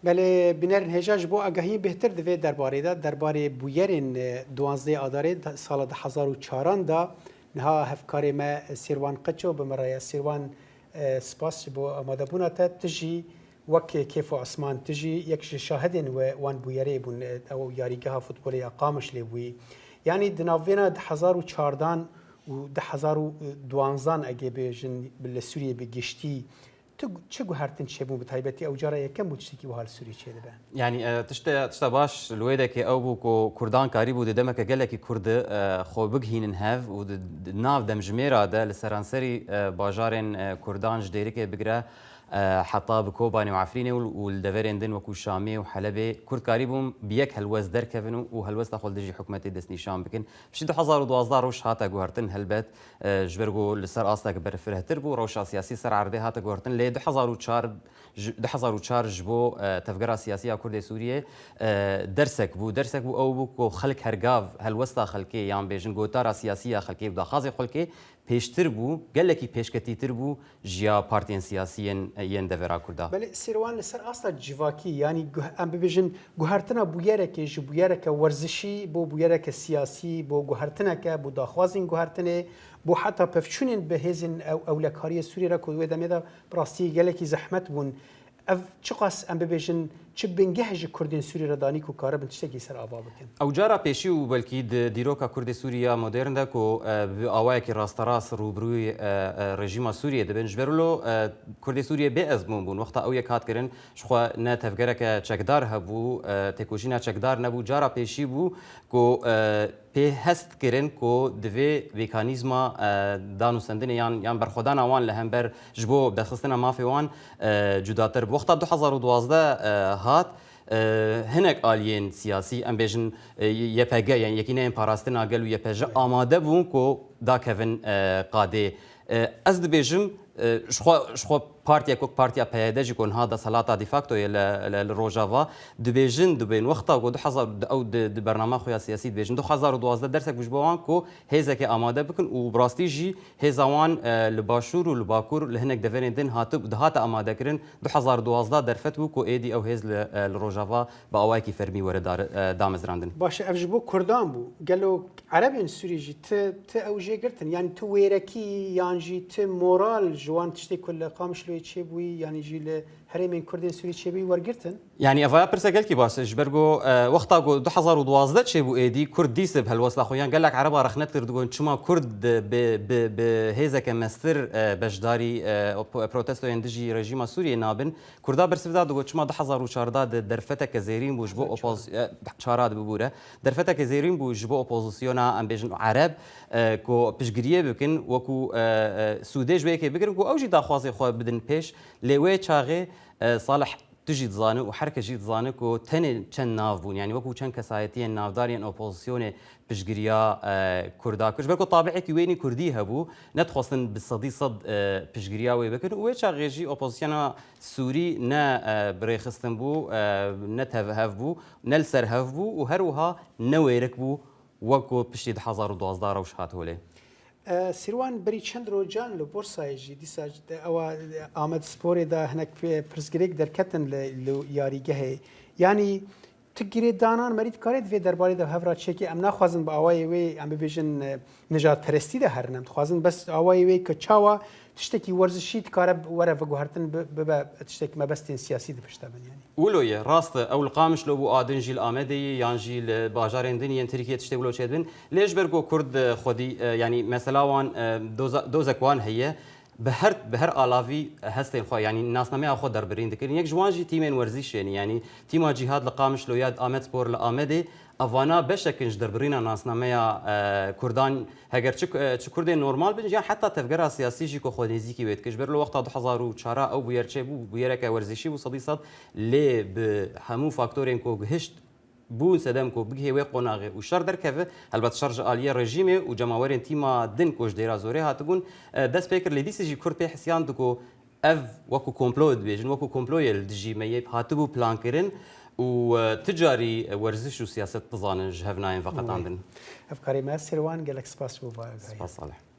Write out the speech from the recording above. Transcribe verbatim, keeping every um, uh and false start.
Belê, bînerên hêja ji bo agahiyên bêhtir di vê derbarê de, derbarê bûyerên, e, duwazdeh Adarê de, sala du hezar û çaran de, niha hevkarê me Sêrwan Qeço bi me re ye. Sêrwan, e, spas ji bo amadebûna te. Tu jî wek Kêfo Asman, tu jî yek ji şahidên we wan bûyerê bûn, e, ew yarîgeha futbolê ya Qamişlê bûyî. Yanî di navbêna du hezar û çardan û du hezar û duwanzdan egê bêjin li Sûriyê bi giştî, Tu çi guhertin çêbûn bi taybetî ew cara yekem bû tiştekî wiha li Sûriyê çêdibe? Yanî, e, tişte, tişta baş li wê dekê ew bû ku Kurdan karîbû di demeke gelekî kurt de, e, xwe bigihînin hev û di, di nav demjimêra de li seranserî, e, bajarên, e, Kurdan ji Dêrikê bigire, e, heta bi Kobanê û Efrînê û, û li deverên din wekû Şamê û Helebê Kurd karîbûn bi yek helwest derkevin û, û helwesta xwe li dijî hikûmetê destnîşan bikin. Piştî du hezar û duwazdeh rewş hate guhertin helbet, e, ji ber ku li ser astek berfirehtir bû, rewşa siyasî ser erdê hate guhertin, lê du hezar û çar ji, du hezar û çar ji bo, e, tevgera siyasî ya Kurdê Sûriyê, e, dersek bû. Dersek bû ew bû ku xelk hergav helwesta xelkê yan bêjin gotara siyasî ya xelkê û daxwazê xelkê pêştir bû, gelekî pêşketîtir bû ji ya partiyên siyasî yên, yên devera Kurda. Belê Sêrwan, li ser asta civakî, yanî guh-, em bibêjin guhertina bûyerekê ji bûyereke werzişî bo bûyereke siyasî, bo guhertineke, bo daxwazên guhertinê, bo heta pevçûnên bi hêzên ew-, ewlekariyê Sûriyê re ku di wê demê de bi rastî gelekî zehmet bûn. Ev çiqas em bibêjin, çi bingeh ji Kurdên Sûrî re danî ku karibin tiştekî ser ava bikin? Ew cara pêşî û belkî di dîroka Kurdê Sûrî ya modern de ku, e, bi awayekî rasterast rûbirûyî, e, e, rejîma Sûriyê dibin. Ji ber wilo, e, Kurdê Sûriyê bê ezmûn bûn. Wexta ew yek hat kirin, ji xwe ne tevgereke çekdar hebû, e, têkoşîna çekdar nebû. Cara pêşî bû ku, e, pê hest kirin ku divê mekanîzma, e, danûstendinê yan, yan berxwedana wan li hember ji bo derxistina mafê wan, e, cudatir bi. Wexta du hezar û duwazdeh, e, hat, e, hinek aliyên siyasî, em bêjin, e, Y P G, yan Yekîneyên Parastina Gel û Y P J amade bûn ku dakevin, e, qadê. E, ez dibêjim, e, ji xwe, ji xwe partiyek wek partiya P Y D jî ku niha desthilata de facto ye li, li, li Rojava, dibêjin, dibên wexta ku du hezar, ew di, di bernama xwe ya siyasî dibêjin, du hezar û duwazdeh dersek bû ji bo wan ku hêzekê amade bikin û bi rastî jî hêza wan, e, li Başûr û li Bakur li hinek deverên din hatib-, dihate amadekirin. Du hezar û duwazdeh derfet bû ku êdî ew hêz li, e, li Rojava bi awayekî fermî were dar-, e, damezrandin. Baş e, ev ji bo Kurdan bû. Gelo Erebên Sûrî jî ti, ti ew jê girtin? Yanî ti wêrekî yan jî ti moral ji wan tiştê ku li Qamişloyê çêbûyî, yanî jî li herêmên Kurdên Sûrî çêbûyî wergirtin? Yanî evaya pirse gelkî baş e, ji ber ku, e, wexta ku du hezar û duwazdeh çêbû êdî Kurd dîs bi helwesta xwe yan gelek Ereba rexnet kir digon çima Kurd bi, bi, bi hêzeke mestir, e, beşdarî, e, protestoyên dijî rejîma Sûriyê nabin. Kurda bersiv da digot, çima du hezar û çardeh de derfeteke zêrîn bû ji bo opoz-, e, çara de bibûre. Derfeteke zêrîn bû ji bo opozisyona, em bêjin Ereb, e, ku piştgiriyê bikin, wekû, e, e, sûdê ji wê yekê bigirin, ku ew jî daxwazê xwe bidin pêş. Lê wê çaxê, e, Salih, tu jî dizane û her kes jî dizane ku tenê çend nav bûn, yanî wekû çend kesayetiyên navdar yên opozisyonê piştgiriya, e, Kurda kir. Ji ber ku tabiekî wênî Kurdî hebû, nedixwestin bi sedî sed, e, piştgiriya wê bikin û wê çaxê jî opozisyona Sûrî ne, e, birêxistin bû, e, ne tevhev bû, ne li ser hev bû û her wiha ne wêrik bû, wek ku piştî du hezar û duwazdeh rewş hat holê. E, Sîrwan, berî çend rojan li Bursayê jî dîsa ewa Amed Sporê de hinek pirsgirêk derketin li, li yarîgehê. Yanî, Tu girêdanan merî dikarê di vê derbarê de hev re çêkî? Em naxwazin bi awayê wê, em bibêjin, e, nijadperestî de herin. Em dixwazin bes awayê wê ku çawa tiştekî werzişî dikare were veguhertin, bi-, bibe tiştekî mebestên siyasî di pişt de bin, yanî. Wilo ye, rast e. Ew li Qamişlo bû, a din jî li Amedê ye, yan jî li bajarên din yên Tirkiyê tiştê wilo çêdibin. Lê ji ber ku Kurd, e, xwedî, e, yanî mesela wan, e, doza-, dozek wan heye. Bi her, bi her alavî hestên xwe, yanî nasnameya xwe derbirîn dikirin. Yek ji wan jî tîmên werzîşê ne, yanî tîma Cîhad li Qamişlo ya Amedspor li Amedê, evana beşek in ji derbirîna nasnameya, e, Kurdan, heger çi, e, çi Kurdên normal bin, yan heta tevgera siyasî jî ku xwe nêzîkî wê dike. Ji ber li wexta du hezar û çar ew bûyer çêbû, bûyereke werzîşî bû sedî sed, lê bi hemû faktorên ku gihişt bûn sedem ku bigihê wê qonaxê û şer derkeve, helbet şer ji aliyê rejîmê û cemawerên tîma din ku ji dêra zorê hatibûn, e, dest pê kir, lê dîsê jî Kurd pê hisiyan diku ev wekû komplo dibêjin, wekû komployê li dijî me yê hatibû plankirin û, e, ti carî werziş û siyaset bizanin ji hev nayên veqetandin. Hevkarê me Sêrwan, gelek spas ji bo vê agahiyê. Spas Salih.